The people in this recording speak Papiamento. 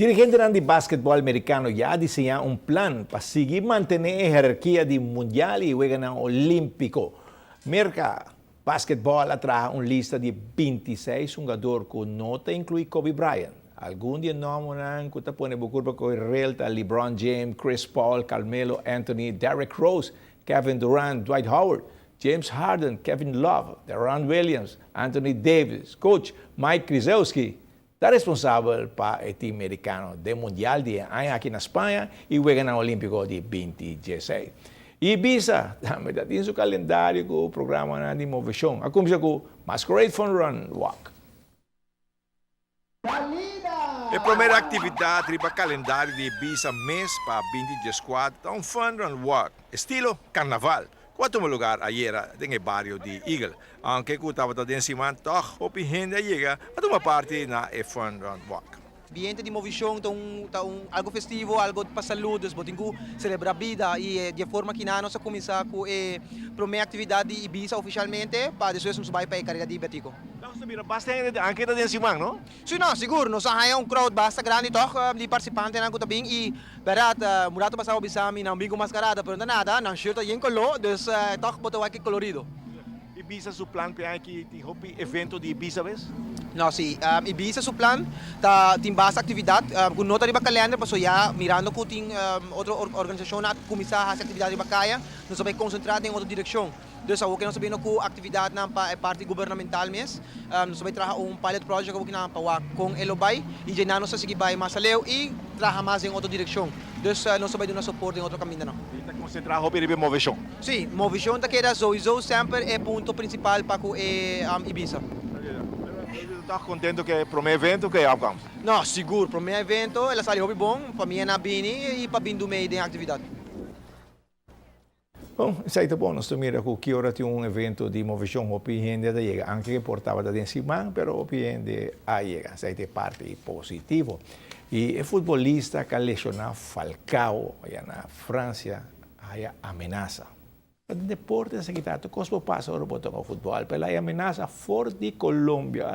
Dirigentenan di basketball merikano ya a diseñá un plan pa sigui mantené e herarkia di Mundial i Weganan Olímpiko. Merka, Basketball a traha un lista di 26 hungador ku no ta inkluí Kobe Bryant. Algun di e nòmbernan ku ta pone bo kurpa koe rel ta LeBron James, Chris Paul, Carmelo Anthony, Derrick Rose, Kevin Durant, Dwight Howard, James Harden, Kevin Love, Deron Williams, Anthony Davis, coach Mike Krzyzewski ta responsabel pa e team merikano den Mundial di e aña aki na Spaña i Weganan Olímpiko di 2016. Ibisa tambe ta tin su kalendario ku programanan di moveshon. A kuminsá ku Masquerade Fun Run Walk. E promé aktividat riba kalendario di Ibisa mes pa 2014 ta un Fun Run Walk estilo karnaval ku a tuma lugar ayera den e bario di Eagle. Aunke ku tabata den siman, tòg hopi hende a yega a tuma parti na e Fun Run Walk. Ambiente di movishon ta un ta un algo festivo, algo pa salud, dus bo tin ku selebrá bida i di e forma kinan nos a kuminsá ku e promé aktividat di Ibisa ofishalmente pa despues nos bai pa e karera di Betico. Nos ta mira basta hende anke ta den siman, no? Si no, sigur, nos a haña un crowd basta grandi tòg di partisipantenan ku ta bin i bèrdat un rato pasá bo bisa mi nan bin ku maskarada pero no ta nada, nan shirt ta yen koló dus tòg bo ta wak e kolorido. Ibisa su plan p'e aña aki tin hopi evento di Ibisa bes? No, si. Ibisa su plan ta tin basta actividad cu no ta riba kalender pasobra ya mirando cu tin otro organisacionnan a cuminsa haci actividad riba caya, nos ta bay concentra den otro direccion. Dus awor ke nos ta bini cu actividadnan pa e parti gubernamental mes, nos ta bay traha un pilot project awor kinan pa wak con e lo bay y dje nan nos ta sigui bay mas aleu y traha mas den otro direccion. Dus nos ta bay duna soport den otro camindanan. Y ta concentra hopi riba e movecion? Si, movecion ta keda souiso semper e punto principal pa cu e Ibisa. Ta contento cu e prome evento cu e outcomes? No, sigur. Prome evento el a sali hopi bon, famia a bini y pa bin dumey den actividad. Bon, esei ta bon. Nos ta mira ku ki ora tin un evento di moveshon, hopi hende ta yega. Anke ku por tabata den siman, pero hopi hende a yega. Esei ta e parti positivo. I e futbolista ku a leshoná Falcao allá na Fransia a haya amenasa. Den deporte esaki ta, tur kos por pasa ora bo toka futbòl, pero el a haya amenasa for di Colombia.